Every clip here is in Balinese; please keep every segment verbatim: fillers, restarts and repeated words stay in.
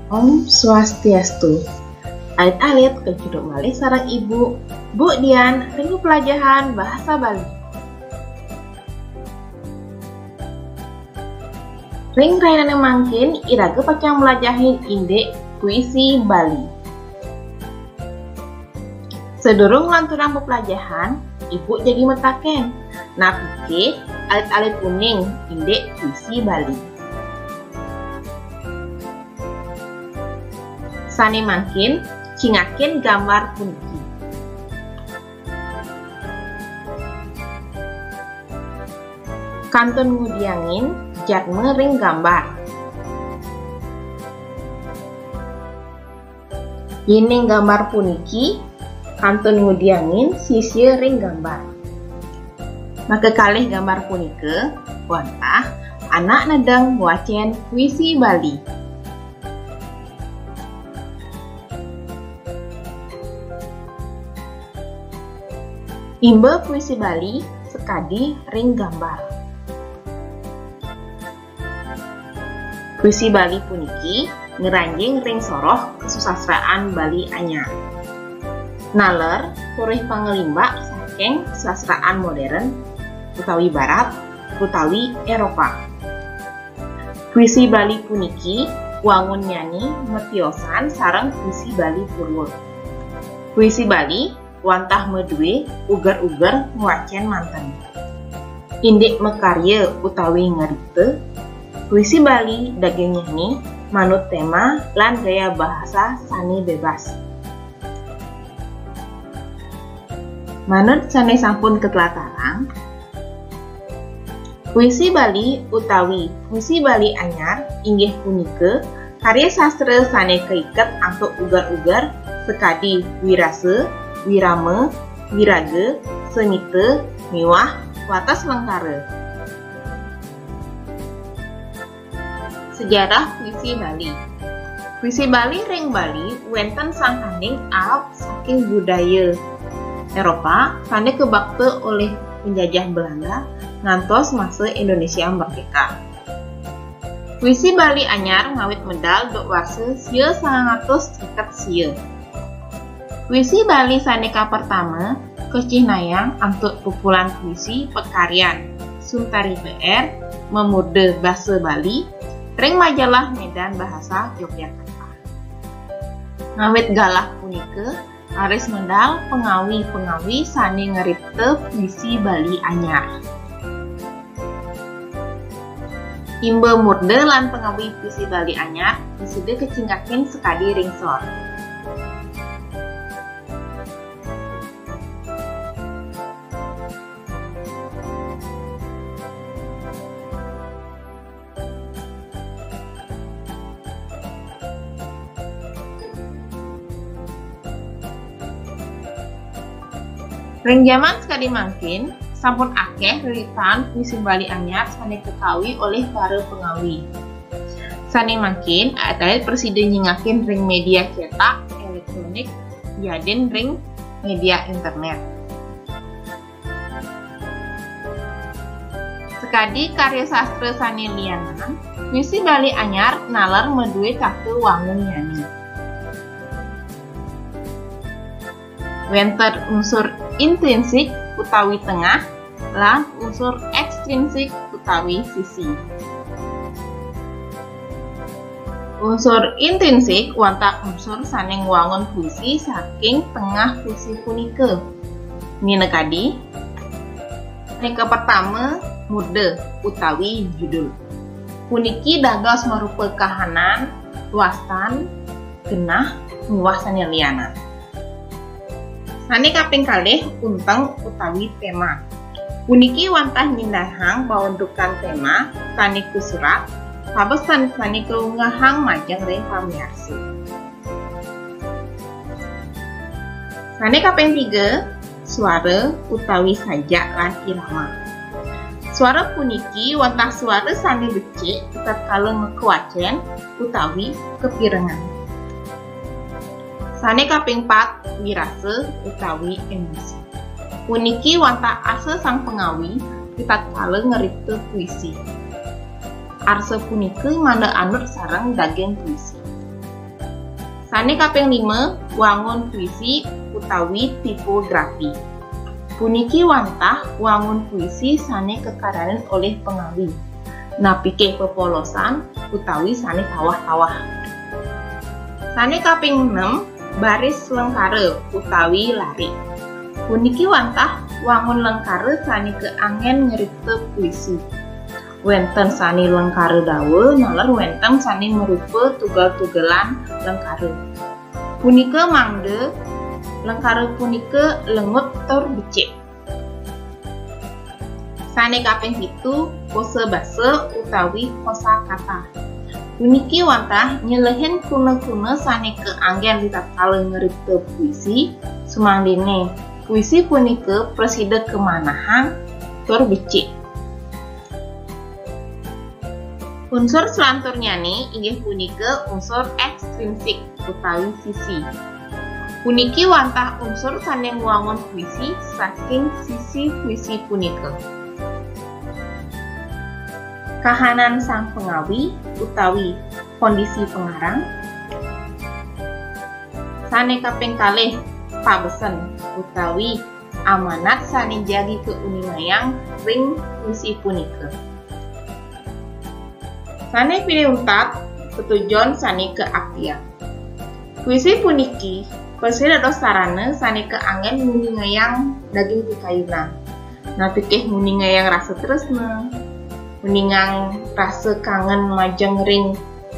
Om Swastiastu. Alit-alit kacunduk malih sareng Ibu, Bu Dian, ring pelajahan bahasa Bali. Ring rahinané mangkin iraga pacang mlajahin indik puisi Bali. Sadurung nglanturang peplajahan, Ibu jagi mataken, napiké alit-alit uning indik puisi Bali. Sané mangkin, cingakin gambar puniki. Kantun ngudiangin jadma ring gambar. Yéning gambar puniki kantun ngudiangin sisia ring gambar. Makakalih gambar punika wantah anak nedeng ngwacén puisi Bali. Imba puisi Bali sakadi ring gambar. Puisi Bali puniki ngranjing ring soroh kasusastraan Bali anyar. Naler purih pangalimbak saking kasusastraan modern utawi Barat utawi Éropah. Puisi Bali puniki wangunnyané matiosan sareng puisi Bali purwa. Puisi Bali wantah madué uger-uger ngwacén manten. Indik makarya utawi ngripta, puisi Bali dagingnyané manut téma lan gaya bahasa sané bébas. Manut sané sampun katlatarang, puisi Bali utawi puisi Bali anyar inggih punika karya sastra sané kaiket antuk uger-uger sakadi wirasa, wirama, wiraga, samita, miwah wates lengkara. Sejarah puisi Bali. Puisi Bali ring Bali wénten sangkaning aab saking budaya Éropah sané kabakta olih penjajah Belanda ngantos masa Indonesia merdeka. Puisi Bali anyar ngawit medal duk warsa sia sangang atus seket sia. Puisi Bali sané kapertama kacihnayang antuk kumpulan puisi pakaryan Suntari P R, mamurda Basa Bali, ring majalah Medan Bahasa Yogyakarta. Ngawit galah punika, raris medal pangawi-pangawi sané ngripta puisi Bali anyar. Imba murda lan pangawi puisi Bali anyar prasida kacingakin sakadi ring sor. Ring jaman sakadi mangkin, sampun akéh lilitan puisi Bali anyar sané kakawi olih para pangawi. Sané mangkin, alit-alit prasida nyingakin ring média cétak, éléktronik, yadin ring média internét. Sakadi karya sastra sané lianan, puisi Bali anyar naler madué tata wangunnyané. Wénten unsur intrinsik utawi tengah, lan unsur ékstrinsik utawi sisi. Unsur intrinsik wantah unsur sané ngwangun puisi saking tengah puisi punika. Minakadi, ring kapertama, murda utawi judul. Puniki dados marupa kahanan, wastan, genah, miwah sané lianan. Sané kaping kalih, unteng utawi téma. Puniki wantah nyinahang pawentukan téma sané kasurat, sabab sané kaunggahang majeng ring pamiarsa. Sané kaping tiga, suara utawi sajak lan irama. Suara puniki wantah suara sané becik ritatkala makawacén utawi kapirengang. Sané kaping pat, wirasa utawi émosi. Puniki wantah arsa sang pangawi ritatkala ngripta puisi. Arsa punika mangda anut sareng daging puisi. Sané kaping lima, wangun puisi utawi tipografi. Puniki wantah wangun puisi sané kakaranin olih pangawi. Napiké pepolosan utawi sané tawah-tawah. Sané kaping enam, baris lengkara utawi larik. Puniki wantah wangun lengkara sané kaanggén ngripta puisi. Wénten sané lengkara dawa, naler wénten sané marupa tugel-tugelan lengkara. Punika mangda lengkara punika lengut tur becik. Sané kaping pitu, kosa basa utawi kosa kata. Puniki wantah nyelehin kruna-kruna sané kaanggén ritatkala ngripta puisi, sumangdané puisi punika prasida kamanahang tur becik. Unsur salanturnyané inggih punika unsur ekstrinsik utawi sisi. Puniki wantah unsur sané ngwangun puisi saking sisi puisi punika. Kahanan sang pangawi utawi kondisi pangarang. Sané kaping kalih, pabesen utawi amanat sané jagi kauningayang ring puisi punika. Sané pinih untat, tetujon sané kaaptiang. Puisi puniki prasida dados sarana sané kaanggén nguningayang daging pikayunan. Napiké nguningayang rasa tresna, nguningayang rasa kangen majeng ring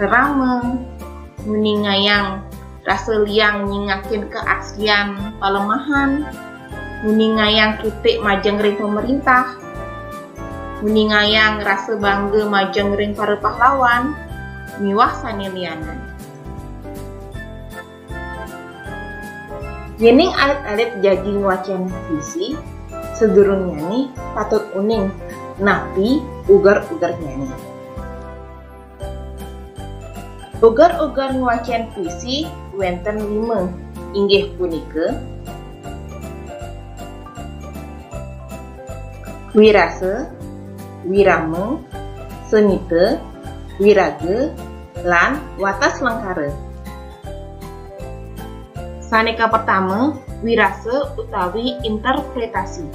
rerama, nguningayang rasa liang nyingakin kaaslian palemahan, nguningayang kritik majeng ring pamerintah, nguningayang rasa bangga majeng ring para pahlawan, miwah sané lianan. Yéning alit-alit jagi ngwacén puisi, sadurungnyané patut uning napi uger-ugernyané. Uger-uger ngwacén puisi wénten lima, inggih punika wirasa, wirama, semita, wiraga, lan wates lengkara. Sané kapertama, wirasa utawi interpretasi.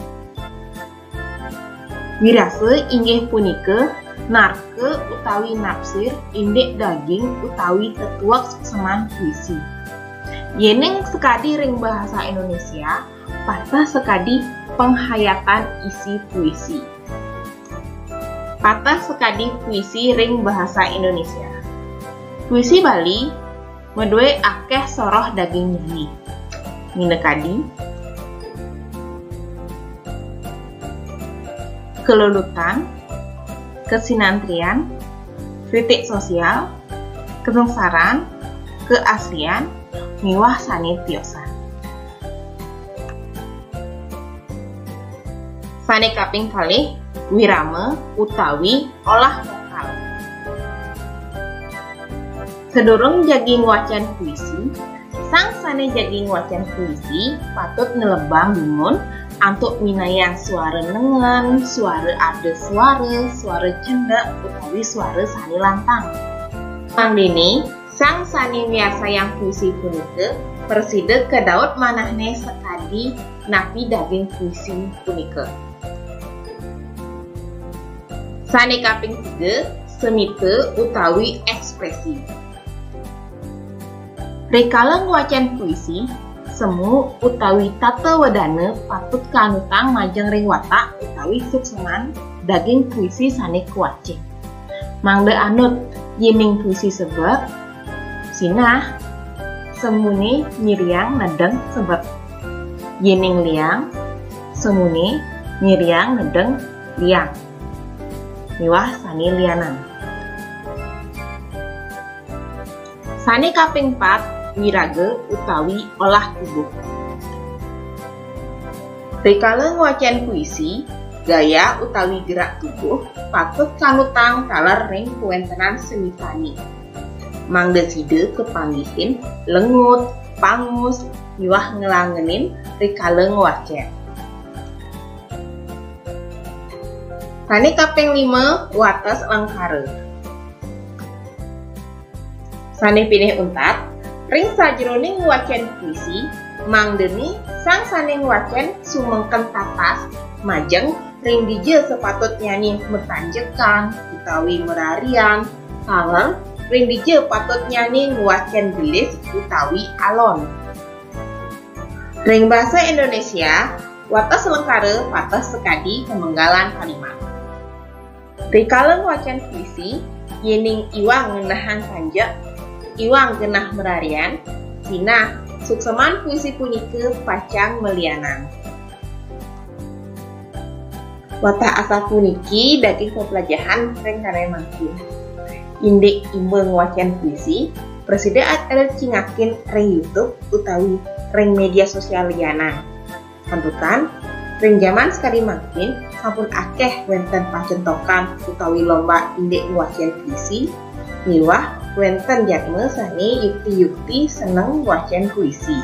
Wirasa inggih punika narka utawi napsir indik daging utawi tetuek suksman puisi. Yéning sakadi ring bahasa Indonesia, pateh sakadi penghayatan isi puisi. Pateh sakadi puisi ring bahasa Indonesia. Puisi Bali madué akéh soroh dagingnyané. Minakadi, kalulutan, kasinantrian, kritik sosial, kasangsaran, kaaslian, miwah sané tiosan. Sané kaping kalih, wirama utawi olah vokal. Sadurung jagi ngwacén puisi, sang sané jagi ngwacén puisi patut nglebang dumun antuk minayang suara nengen, suara ardasuara, suara cendek, utawi suara sané lantang. Mangdané, sang sané miarsayang puisi punika prasida kadaut manahné sakadi napi daging puisi punika. Sané kaping tiga, semita utawi ekspresi. Rikala ngwacén puisi, semu utawi tata wedana patut kaanutang majeng ring watak utawi suksman daging puisi sané kawacén. Mangda anut, yéning puisi sebet, sinah, semuné nyiriang nedeng sebet. Yéning liang, semuné nyiriang nedeng liang. Miwah sané lianan. Sané kaping pat, wiraga utawi olah tubuh. Rikala ngwacén puisi, gaya utawi gerak tubuh patut kaanutang taler ring kawéntenan semitané. Mangda sida kapanggihin lengut, pangus, miwah nglangenin rikala ngwacén. Sané kaping lima, wates lengkara. Sané pinih untat, Ring sajroning wacén puisi, mangdané sang sané ngwacén sumengken tatas majeng ring dija sapatutnyané matanjekan utawi mararian, sareng ring dija patutnyané ngwacén gelis utawi alon. Ring basa Indonesia, wates lengkara pateh sakadi pamenggalan kalimat. Rikala ngwacén puisi, yéning iwang ngenehang tanjek, iwang genah mararian, sinah, suksman puisi punika pacang malianan. Wantah asapuniki daging peplajahan ring kanaé mangkin. Indik imba ngwacén puisi, prasida at-, arit cingakin ring YouTube utawi ring média sosial lianan. Santukan, ring jaman sakadi mangkin sampun akéh wénten pacentokan utawi lomba indik ngwacén puisi, miwah wénten jadma sané yukti-yukti seneng ngwacén puisi.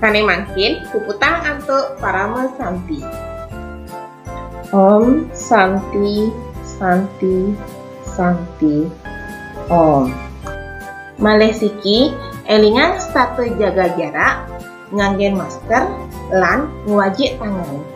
Sané mangkin puputang antuk parama santi. Om Santi, Santi, Santi, Om. Malih siki, élingang setata jaga jarak, nganggén masker, lan ngwajik tangan.